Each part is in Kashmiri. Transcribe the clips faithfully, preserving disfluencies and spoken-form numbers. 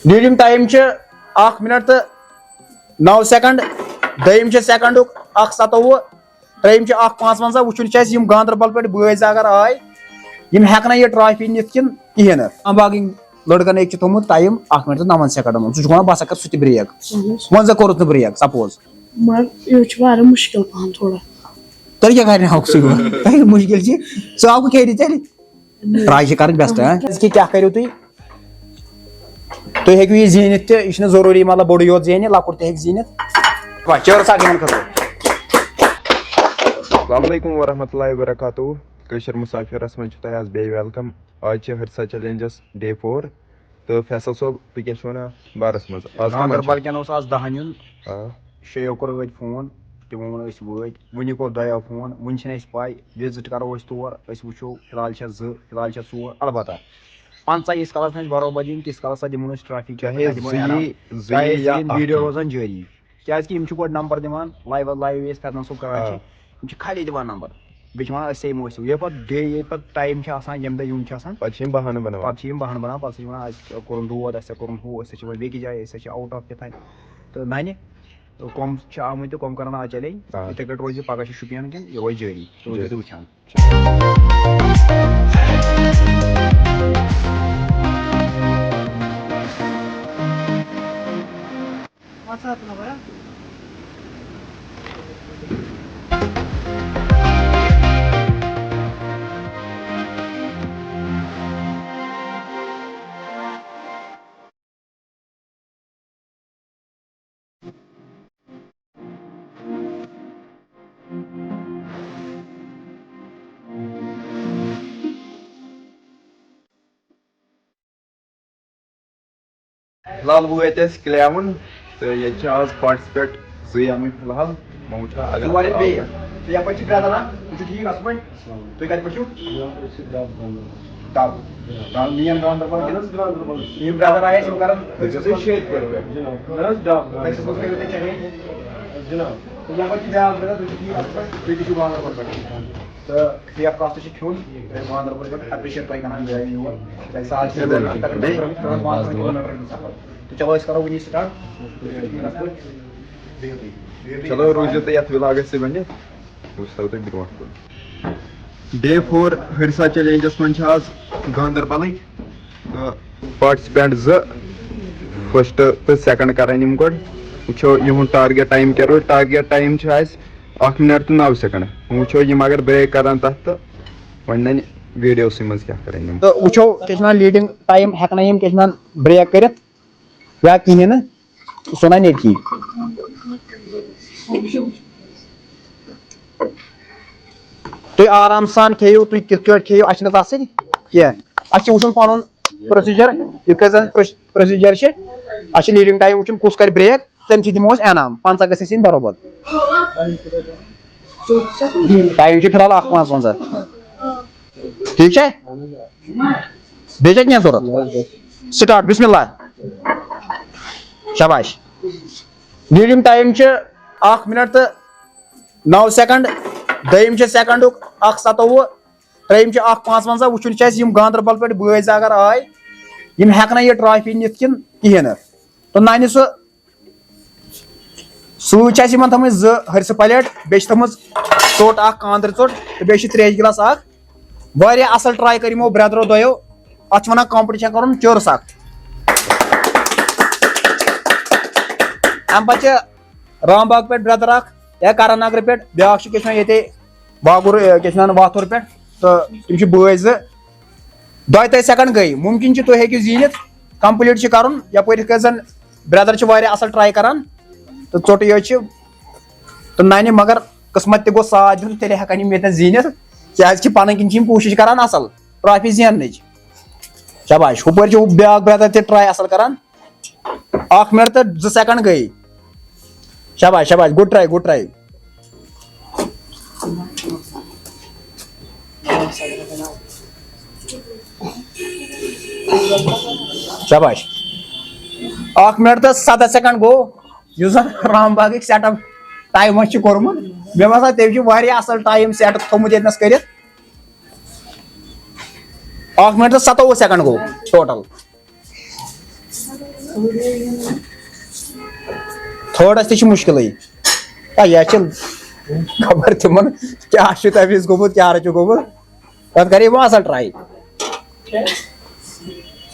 لیڈنگ ٹایم چھِ اکھ منٹ تہٕ نو سیکنڈ۔ دوٚیِم چھِ سیکنڈُک اکھ ستووُہ۔ ترٛیٚیِم چھِ اکھ پانٛژوَنٛزاہ۔ وٕچھُن چھُ اَسہِ یِم گاندربل پٮ۪ٹھ بٲے زٕ اگر آے، یِم ہٮ۪کنا یہِ ٹرافی نِتھ کِنہٕ کِہیٖنۍ نہٕ؟ آ، باقٕے لڑکن أکۍ چھِ تھوٚمُت ٹایم اکھ منٹ تہٕ نَوَن سیکنڈن منٛز۔ ژٕ چھُکھ وَنان بہٕ ہسا کر سُہ تہِ بریک۔ وۄنۍ زَن کوٚرُتھ نہٕ بریک، سپوز۔ مگر یہِ چھُ واریاہ مُشکِل پَہَم تھوڑا۔ تیٚلہِ کیٛاہ کرِ ہاوُکھ سُہ یِوان؟ تیٚلہِ مُشکِل چھِ۔ ژٕ آوُکھ کھیٚرِ تیٚلہِ؟ ٹراے چھِ کرٕنۍ بیسٹ، ہاں؟ أزکہِ کیٛاہ کٔرِو تُہۍ؟ تُہۍ ہیٚکِو یہِ زیٖنِتھ تہِ، یہِ چھُنہٕ ضروٗری مطلب بوٚڑُے یوت زینہِ، لۄکُٹ تہِ ہیٚکہِ زیٖنِتھ۔ واہ، چٲرٕس اکھ یِمن خٲطرٕ۔ السلام علیکم ورحمۃ اللہ وبرکاتہ۔ کٲشِر مسافرس منٛز چھُ تۄہہِ آز بیٚیہِ ویلکم۔ آز چھِ ہرسا چیلنجس ڈے فور۔ تہٕ فیصل صٲب، تُہۍ کیٛاہ چھِو وَنان بارس منٛز؟ آز کَمن چھُ؟ گاندربل کٮ۪ن اوس آز دَہَن یُن۔ آ۔ شیٚیو کوٚر أتھۍ فون، تِمو ووٚن أسۍ وٲتۍ۔ وٕنہِ کوٚر دۄیو فون، وٕنہِ چھِنہٕ اَسہِ پَے، وِزِٹ کَرو أسۍ تور، أسۍ وٕچھو۔ فِلحال چھےٚ زٕ، فِلحال چھےٚ ژور۔ البتہ پنٛژاہ ییٖتِس کالَس نہٕ اَسہِ برابر دِنۍ، تیٖتِس کالَس ہا دِمو نہٕ أسۍ ٹرٛیفِک چاہے چیک، دِمو زٕ اِنعام۔ یی، زٕ چاہے یی یا زٕ یِن اکھ ویٖڈیو یی۔ روزان جٲری۔ کیٛازِکہِ یِم چھِ گۄڈٕ نمبر دِوان، لایِو، لایِو ییٚلہِ أسۍ پھِرنَس سُہ کَران آ۔ چھِ، یِم چھِ خالی دِوان نمبر۔ بیٚیہِ چھِ وَنان أسۍ ہے یِمو أسۍ یِمو۔ ییٚلہِ پَتہٕ ڈے، ییٚلہِ پَتہٕ ٹایم چھِ آسان، ییٚمہِ دۄہ یُن چھُ آسان، پَتہٕ چھِ یِم بہانہٕ بَناوان۔ پَتہٕ چھِ یِم بہانہٕ بَناوان، پَتہٕ چھِ وَنان اَسہِ کوٚرُن دود، اَسہِ کوٚرُن ہُہ، أسۍ ہسا چھِ وۄنۍ بیٚکِس جایہِ، أسۍ ہسا چھِ out of کیٛاہ تام۔ تہٕ نَنہِ کۄم چھِ آمٕتۍ تہٕ کۄم کَرَن آز چیلنج۔ آ۔ یِتھَے کٲٹھۍ روزِ یہِ پَگاہ چھُ شُپین کِنہٕ یہِ روزِ جٲری، روٗزِو جٲری۔ تُہۍ وٕچھان۔ فِلحال وٲتۍ أسۍ کلیوُن تہٕ ییٚتہِ چھِ آز پارٹِسِپیٹ زٕے آمٕتۍ فِلحال۔ وۄنۍ وٕچھو اگر ژٕ وَنکھ بیٚیہِ، ژٕ یَپٲرۍ چھِ برٛدر اَکھ، ژٕ چھُکھ ٹھیٖک اَصٕل پٲٹھۍ؟ تُہۍ کَتہِ پٮ۪ٹھ چھِو؟ ڈَب۔ ڈَب۔ مین گاندربل کِنہٕ؟ اَہَن حظ، گاندربل۔ یِم برٛدر آیہِ اَسہِ، یِم کَرَن۔ تُہۍ چھِو شیٚیہِ پٮ۪ٹھ؟ جِناب۔ اَہَن حظ، ڈَب۔ تۄہہِ چھُو کوٚرمُت یہِ چیلنج؟ جِناب۔ تہٕ یَپٲرۍ چھِ بیٛاکھ برٛدر، تُہۍ چھِو ٹھیٖک اَصٕل پٲٹھۍ؟ تُہۍ تہِ چھِو گاندربل پٮ۪ٹھ۔ تہٕ free of cost چھِ کھیوٚن، تۄہہِ گاندربل پٮ۪ٹھ appreciate تۄہہِ کران یہِ یور۔ تۄہہِ ساتھ چھِ بیٚیہِ پانٛژھ پانٛژھ کِلوٗمیٖٹر ہُنٛد سفر۔ تہٕ چلو أسۍ کرو وٕنی start۔ بِہِو تُہۍ۔ بِہِو تُہۍ۔ چلو روٗزِو تُہۍ یَتھ vlogس سۭتۍ وۄنۍ۔ وٕچھتو تُہۍ برونٛٹھ کُن۔ Day four ہرسا challengeس منٛز چھِ آز گاندربلٕکۍ تہٕ participant زٕ، first تہٕ second کران یِم گۄڈٕ۔ وٕچھو یِہُنٛد target time کیٛاہ روزِ۔ Target time چھُ اَسہِ اکھ منٹ تہٕ نو second۔ وۄنۍ وٕچھو یِم اگر break کرن تتھ تہٕ وۄنۍ ننہِ videoسٕے منٛز کیٛاہ کرن یِم۔ تہٕ وٕچھو کیٛاہ چھِ ونان leading time ہٮ۪کنا یِم کیٛاہ چھِ ونان break کٔرِتھ یا کِہیٖنۍ نہٕ، سُہ نہ نیرِ کِہیٖنۍ۔ تُہۍ آرام سان کھیٚیِو، تُہۍ کِتھ کٲٹھۍ کھیٚیِو، اَسہِ چھِنہٕ تَتھ سۭتۍ کینٛہہ۔ اَسہِ چھِ وٕچھُن پَنُن procedure، یہِ کۭژاہ procedure چھِ۔ اَسہِ چھِ leading time وٕچھُن کُس کَرِ break، تٔمۍ سٕے دِمو أسۍ انعام، پنٛژاہ گژھِ اَسہِ یِنۍ برابر۔ ٹایم چھُ فِلحال اکھ پانٛژوَنٛزاہ۔ ٹھیٖک چھا؟ بیٚیہِ چھا کینٛہہ ضوٚرَتھ؟ Start، بسم اللہ۔ شاباش۔ Leading time چھِ اکھ منٹ تہٕ نو second۔ دوٚیِم چھِ secondُک اکھ ستووُہ۔ ترٛیٚیِم چھِ اکھ پانٛژوَنٛزاہ۔ وٕچھُن چھُ اَسہِ یِم گاندربل پٮ۪ٹھ بٲے زٕ اگر آے، یِم ہٮ۪کنا یہِ ٹرافی نِتھ کِنہٕ کِہیٖنۍ نہٕ۔ تہٕ نَنہِ سُہ سۭتۍ چھِ اَسہِ یِمن تھٲومٕتۍ زٕ ۂرسہٕ پلیٹ، بیٚیہِ چھِ تھٲومٕژ ژوٚٹ اکھ، کانٛدٕر ژوٚٹ، تہٕ بیٚیہِ چھِ ترٛیش گِلاس اکھ۔ واریاہ اَصٕل try کٔر یِمو برٛدرو دۄیو۔ اَتھ چھِ وَنان competition کَرُن چٲرٕس اکھ۔ اَمہِ پَتہٕ چھِ رام باغ پٮ۪ٹھ برٛدر اکھ، یا کرن نگرٕ پٮ۪ٹھ، بیٛاکھ چھُ کیٛاہ چھِ وَنان ییٚتے باگُر، اے، کیٛاہ چھِ وَنان واتھُر پٮ۪ٹھ، تہٕ تِم چھِ بٲے زٕ۔ دۄیہِ تٲجی second گٔے۔ مُمکِن چھُ تُہۍ ہیٚکِو زیٖنِتھ، complete چھُ کَرُن۔ یَپٲرۍ یِتھ کٔنۍ زَن برٛدر چھِ واریاہ اَصٕل try کَران، تہٕ ژوٚٹٕے یوت چھِ۔ تہٕ نَنہِ مگر قٕسمت تہِ گوٚژھ ساتھ دیُن، تیٚلہِ ہٮ۪کَن یِم ییٚتٮ۪ن زیٖنِتھ، کیٛازِکہِ پَنٕنۍ کِنۍ چھِ یِم کوٗشِش کَران اَصٕل trophy زیننٕچ۔ شاباش، ہُپٲرۍ چھُ بیٛاکھ برٛدر تہِ try اَصٕل کَران۔ اَکھ منٹ تہٕ زٕ second گٔے۔ شاباش، شاباش، good try، good try۔ شاباش۔ اکھ منٹ تہٕ سَداہ second گوٚو، یُس زن رام باغٕکۍ setup timeس چھُ کوٚرمُت۔ مےٚ باسان، تٔمۍ چھُ واریاہ اصل time set تھوٚومُت ییٚتنس کٔرِتھ۔ اکھ منٹ تہٕ سَتووُہ second گوٚو total۔ تھٲڈس تہِ چھُ مُشکِلٕے۔ آ، یہِ چھِ خبر تِمن کیٛاہ چھُ تَمہِ وِزِ گوٚمُت، کیٛاہ چھُ گوٚمُت۔ تَتھ کَرے وۄنۍ اَصٕل ٹراے۔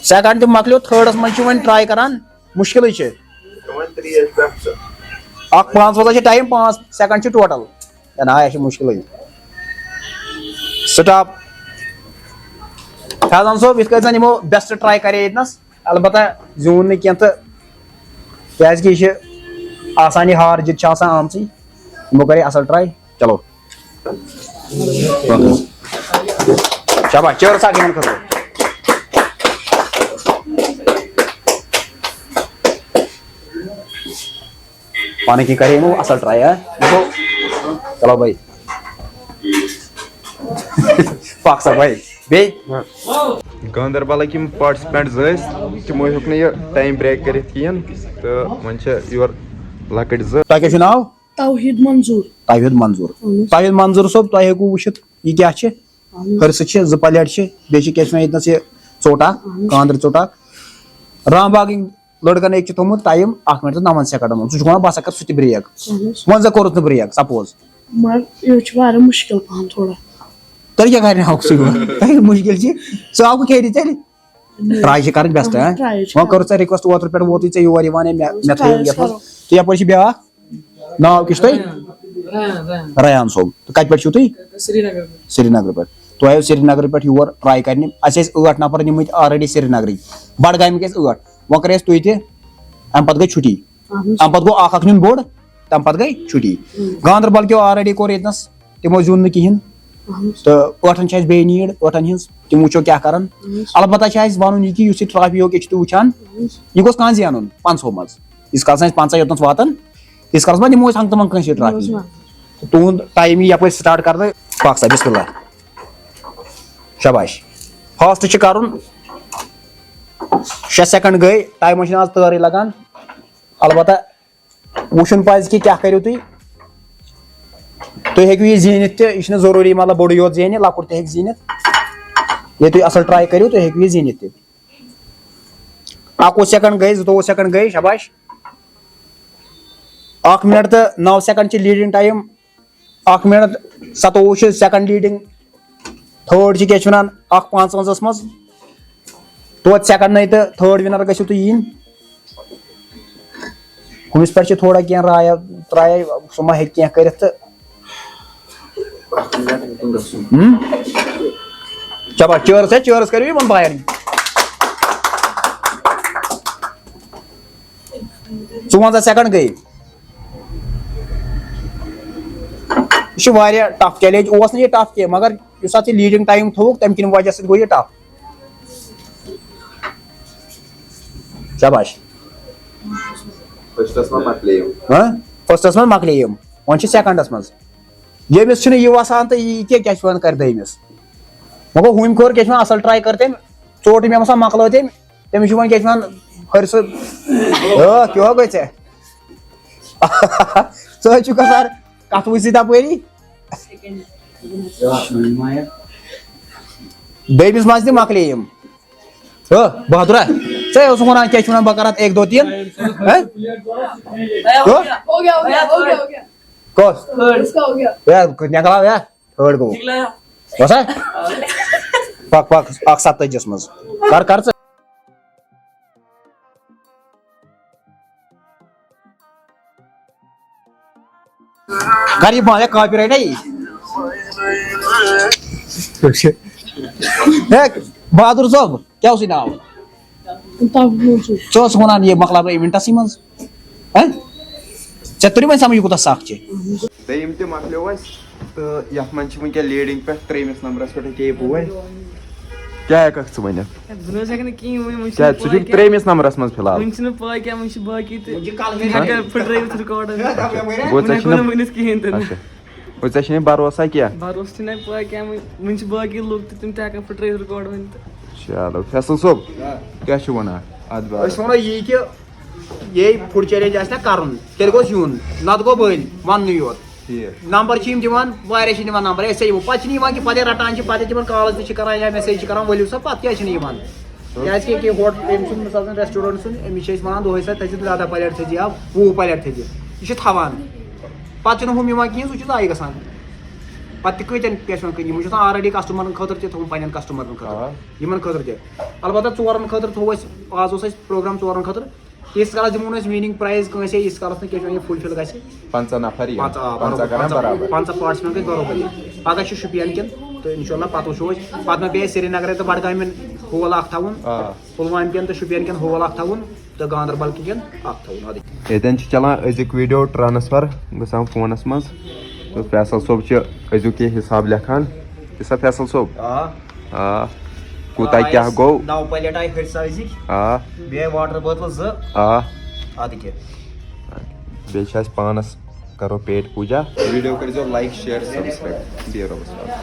سیکنڈ تہِ مۄکلیو، تھٲڈس منٛز چھِ وۄنۍ ٹراے کران، مُشکِلٕے چھِ۔ اکھ پانٛژھ وَتہ چھِ ٹایم، پانٛژھ سیکنڈ چھِ ٹوٹل۔ ہے نا، یہِ چھِ مُشکِلٕے۔ سٹاپ۔ فیضان صٲب، یِتھ کٔنۍ زَن یِمو بیسٹ ٹراے کرے ییٚتنَس، البتہ زیوٗن نہٕ کینٛہہ تہٕ کیٛازِکہِ یہِ چھِ آسان، یہِ ہار جیٖت چھِ آسان آمژٕے۔ یِمو کَرے اَصٕل ٹراے۔ چلو۔ شاباش، چیٲرٕس اَکھ یِمَن خٲطرٕ۔ پانہٕ کِنۍ کَرے یِمو اَصٕل ٹراے، ہا؟ یہِ گوٚو، چلو بھائی۔ پَکھ سا بھائی۔ بیٚیہِ؟ گاندربلٕکۍ یِم پارٹسپینٹس ٲسۍ، تِمو ہیوٚک نہٕ یہِ ٹایم بریک کٔرِتھ کِہیٖنۍ، تہٕ وۄنۍ چھِ یورٕ لۄکٕٹۍ زٕ۔ تۄہہِ کیٛاہ چھُو ناو؟ توحید منظور۔ توحید منظور۔ اہن حظ۔ توحید منظور صٲب، تۄہہِ ہیٚکِو وٕچھِتھ یہِ کیٛاہ چھِ؟ اہن حظ۔ ہرسہٕ چھِ، زٕ پلیٹ چھِ، بیٚیہِ چھِ کیٛاہ چھِ وَنان ییٚتہِ نَس یہِ ژوٚٹ اَکھ، اہن حظ۔ کانٛدرٕ ژوٚٹ اَکھ۔ رام باغٕکۍ لٔڑکَن أکۍ چھِ تھوٚمُت ٹایم اَکھ مِنٹ تہٕ نَوَن سیکنڈَن منٛز۔ ژٕ چھُکھ وَنان بہٕ ہسا کَرٕ سُہ تہِ بریک۔ اہن حظ۔ وۄنۍ زَن کوٚرُتھ نہٕ بریک، سپوز۔ مگر یہِ چھُ واریاہ مُشکِل پَہَم تھوڑا۔ تیٚلہِ کیٛاہ کَرِ ہاوُکھ سُہ یِوان؟ تۄہہِ مُشکِل چھِ، ژٕ آوُکھ کھیٚرِ تیٚلہِ۔ ٹراے چھِ کَرٕنۍ بیسٹ، اہن حظ، ہاں؟ ٹراے چھِ وۄنۍ کَرٕنۍ۔ کٔرٕتھ ژےٚ ریکویسٹ اوترٕ پٮ۪ٹھ ووتُے ژےٚ یور یِوان، ہے، مےٚ، مےٚ تھٲیِو ٹراے یَتھ منٛز۔ کَرو۔ تہٕ یَپٲرۍ چھِ بیٛاکھ؟ ناو کیٛاہ چھُ تۄہہِ؟ ریان، ریان۔ ریان صٲب۔ تہٕ کَتہِ پٮ۪ٹھ چھِو تُہۍ؟ سرینگر پٮ۪ٹھ۔ سرینگرٕ پٮ۪ٹھ۔ تُہۍ آیو سرینگرٕ پٮ۪ٹھ یور ٹراے کَرنہِ۔ اَسہِ ٲسۍ ٲٹھ نفر نِمٕتۍ آلریڈی سرینگرٕکۍ۔ بڈگامِکۍ ٲسۍ ٲٹھ۔ وۄنۍ کَرے اَسہِ تُہۍ تہِ۔ اَمہِ پَتہٕ گٔے چھُٹی۔ اَہن حظ۔ اَمہِ پَتہٕ گوٚو اَکھ اَکھ نیُن بوٚڑ، تَمہِ پَتہٕ گٔے چھُٹی۔ اۭں۔ گاندربل کیو آلریڈی کوٚر ییٚتنَس، تِمو زیوٗن نہٕ کِہیٖنۍ۔ اَہن حظ۔ تہٕ ٲٹھَن چھِ اَسہِ بیٚیہِ نیٖڈ، ٲٹھَن ہِنٛز، تِم وٕچھو کیٛاہ کَرَن۔ اَہن حظ۔ البتہ چھِ اَسہِ وَنُن یہِ کہِ یُس یہِ ٹرافی یوٚک یہِ چھِ تُہۍ وٕچھان، اَہن حظ۔ یہِ گوٚژھ کانٛہہ زینُن پنٛژہو منٛز۔ ییٖتِس کالَس نہٕ اَسہِ پنٛژاہ یوٚتنَس واتَن، تیٖتِس کالَس ما دِمو أسۍ ہنٛگہٕ تہٕ منٛگہٕ کٲنٛسہِ یہِ ٹرافی۔ بوزناو۔ تُہُنٛد ٹایم یی یَپٲرۍ سٹارٹ کَرنہٕ۔ پَکھ سا، بِسمِ اللہ۔ شاباش۔ فاسٹ چھِ کَرُن۔ شےٚ سیکنڈ گٔے، ٹایمَس چھِنہٕ آز تٲرٕے لَگان۔ البتہ وٕچھُن پَزِ کہِ کیٛاہ کٔرِو تُہۍ۔ تُہۍ ہیٚکِو یہِ زیٖنِتھ تہِ، یہِ چھُنہٕ ضروٗری مطلب بوٚڑُے یوت زینہِ، لۄکُٹ تہِ ہیٚکہِ زیٖنِتھ۔ ییٚلہِ تُہۍ اَصٕل ٹراے کٔرِو، تُہۍ ہیٚکِو یہِ زیٖنِتھ تہِ۔ اَکوُہ سیکنڈ گٔے، زٕتووُہ سیکنڈ گٔے، شاباش۔ اَکھ مِنٹ تہٕ نَو سیکنڈ چھِ لیٖڈِنگ ٹایم۔ اَکھ مِنٹ، سَتووُہ چھِ سیکنڈ لیٖڈِنگ۔ تھٲڈ چھِ کیٛاہ چھِ وَنان، اَکھ پانٛژوَنزَہَس منٛز۔ توتہِ سیکنڈ نَے تہٕ تھٲڈ وِنر گٔژھِو تُہۍ یِنۍ۔ ہُمِس پٮ۪ٹھ چھِ تھوڑا کینٛہہ رایا ترٛایے، سُہ ما ہیٚکہِ کینٛہہ کٔرِتھ تہٕ۔ ہُم؟ چلو، چیٲرٕس ہے، چیٲرٕس کٔرِو یِمَن بایَن۔ ژُوَنزاہ سیکنڈ گٔے۔ یہِ چھُ واریاہ ٹف چیلنج، اوس نہٕ یہِ ٹف کینٛہہ، مگر یُس اَتھ یہِ لیٖڈِنگ ٹایم تھوٚوُکھ، تَمہِ کِنۍ وجہ سۭتۍ گوٚو یہِ ٹف۔ شاباش۔ فٔسٹَس منٛز مۄکلے یِم۔ ہاں؟ فٔسٹَس منٛز مۄکلے یِم۔ وۄنۍ چھِ سیکنڈَس منٛز۔ ییٚمِس چھُنہٕ یہِ وَسان تہٕ یہِ کیٛاہ، کیٛاہ چھِ وَنان، کَرِ دوٚیمِس؟ وۄنۍ گوٚو، ہُمۍ کوٚر، کیٛاہ چھِ وَنان، اَصٕل ٹراے کٔر تٔمۍ، ژوٚٹ مےٚ باسان مۄکلٲو تٔمۍ، تٔمِس چھُ وۄنۍ، کیٛاہ چھِ وَنان، ہرِ سُہ، ٲ، کیٛاہ گوٚو ژےٚ؟ ژٕ حظ چھُکھ آسان کَتھٕ وٕچھِتھ تَپٲری۔ دوٚیمِس منٛز تہِ مۄکلے یِم۔ ہو، بہادُرا، ژےٚ اوسُکھ وَنان، کیٛاہ چھِ وَنان، بہٕ کَرٕ اَتھ ایک دو تین۔ ہہ؟ ہو؟ ہو گیا، ہو گیا، ہو گیا، ہو گیا۔ کۄس؟ اس کا ہو گیا۔ ہے، نٮ۪کلاو، ہے، تھٲڈ گوٚو۔ نٮ۪کلاو۔ بس، ہا؟ پَک، پَک، اَکھ ستٲجِیَس منٛز۔ کَر، کَر ژٕ۔ غریب مال ہے، کاپی رائٹ ہے۔ ہے، بہادر صٲب، کیٛاہ اوسُے ناو؟ الطاف منصور۔ ژٕ اوسُکھ وَنان، یہِ مۄکلاو بہٕ ایونٹَسٕے منٛز۔ ہہ؟ ژےٚ توٚرُے وۄنۍ سَمجھ، یہِ کوٗتاہ سَخ چھِ؟ دوٚیِم تہِ مۄکلیو اَسہِ، تہٕ یَتھ منٛز چھِ وٕنکٮ۪ن لیڈِنٛگ پٮ۪ٹھ ترٛیٚیِمِس نمبرَس پٮ۪ٹھ أکیٛاہ یہِ بوے۔ کیٛاہ ہٮ۪کَکھ ژٕ ؤنِتھ؟ ہے، بہٕ نہ حظ ہٮ۪کہٕ نہٕ کِہیٖنۍ ؤنِتھ، وۄنۍ چھُنہٕ کیٛاہ، ژٕ پَے چھُکھ کینٛہہ۔ ترٛیٚیِمِس نمبرَس منٛز فِلحال۔ وٕنہِ چھِنہٕ پَے کینٛہہ، وٕنہِ چھِ باقی تہِ۔ وٕنہِ چھِ کَلہٕ تِم ہٮ۪کَن پھٕٹرٲوِتھ رِکارڈَن۔ گوٚو، ژےٚ وٕنہِ ہٮ۪کو چھِنہٕ نہٕ ؤنِتھ کِہیٖنۍ تہِ نہٕ۔ اچھا۔ گوٚو، ژےٚ چھِنہٕ بھروسہ کینٛہہ؟ بھروسہٕ چھِنہٕ پَے کینٛہہ، وٕنہِ، وٕنہِ چھِ باقی لُکھ تہِ، تِم تہِ ہٮ۪کَن پھٕٹرٲوِتھ رِکارڈ وٕنہِ تہٕ۔ چلو، فیصل صٲب، کیٛاہ چھُو وَنان اَتھ بارَس؟ أسۍ وَنو یی کہِ یے فُڈ چیلنج آسہِ نا کَرُن، تیٚلہِ گوٚژھ یُن، نَتہٕ گوٚو بٔلۍ وَننُے یوت۔ ٹھیٖک۔ نمبر چھِ یِم دِوان، واریاہ چھِ دِوان نمبر، أسۍ ہے یِمو۔ پَتہٕ چھِنہٕ یِوان کہِ پَتہٕ ییٚلہِ رَٹان چھِ، پَتہٕ ییٚلہِ تِمَن کالَس تہِ چھِ کَران یا میسیج چھِ کَران، "ؤلِو سا، پَتہٕ کیٛازِ چھِنہٕ یِوان؟" کیازِ کہِ ییٚکیٛاہ ہوٹل، أمۍ سُنٛد، مثال زَن ریسٹورنٹ سُنٛد، أمِس چھِ أسۍ وَنان دۄہَے سَتہِ، تھٲیزِ دَہ دَہ پلیٹ، تھٲیزِ یا وُہ پلیٹ تھٲیزِ۔ یہِ چھِ تھاوان۔ پَتہٕ چھُنہٕ ہُم یِوان کِہیٖنۍ، سُہ چھُ ضایع گژھان۔ پَتہٕ تہِ کۭتٮ۪ن کیٛاہ چھِ وَنان کٕنہِ؟ یِمَن چھُ آسان آلریڈی کسٹمرن خٲطرٕ تہِ تھوٚومُت، پنٛنٮ۪ن کسٹمرن خٲطرٕ۔ آ۔ یِمَن خٲطرٕ تہِ۔ البتہ ژورَن خٲطرٕ تھوٚو اَسہِ، آز اوس اَسہِ پروگرام ژورَن خٲطرٕ۔ ییٖتِس کالَس دِمو نہٕ أسۍ وِننگ پرایز کٲنٛسہِ، ییٖتِس کالَس نہٕ کیٛاہ چھِ وَنان، یہِ فُلفِل گژھِ۔ پنٛژاہ نفر یِن۔ پنٛژاہ، آ، پنٛژاہ بروبر۔ کران پنٛژاہ، برابر۔ پنٛژاہ پارٹسِپینٹ گژھِ بروبر یِن۔ پگاہ چھُ شُپین کٮ۪ن، تہٕ اِنشاء اللہ پَتہٕ وٕچھو أسۍ۔ پَتہٕ ما پیٚیہِ اَسہِ سرینگرے تہٕ بڈگامٮ۪ن ہول اکھ تھاوُن، آ۔ پُلوامہِ کٮ۪ن تہٕ شُپین کٮ۪ن ہول اکھ تھاوُن، تہٕ گاندربل کٮ۪ن اکھ تھاوُن۔ اَدٕ ییٚتٮ۪ن چھِ چلان أزیُک ویٖڈیو ٹرانسفر گژھان فونس منٛز۔ تہٕ فیصل صٲب چھِ أزیُک یہِ حساب لیکھان۔ کیٛاہ سا فیصل صٲب؟ آ۔ آ۔ کوٗتاہ آے کیٛاہ اَسہِ گوٚو؟ نَو پلیٹ آے ۂرۍ سبزی۔ آ۔ بیٚیہِ آے واٹر بٲتلہٕ زٕ۔ آ۔ اَدٕ کیٛاہ۔ بیٚیہِ چھِ اَسہِ پانَس کرو پیٹ پوٗجا۔ ویٖڈیو کٔرۍزیو لایک، شیئر، سبسکرایب۔ بِہِو رۄبَس حوالہٕ۔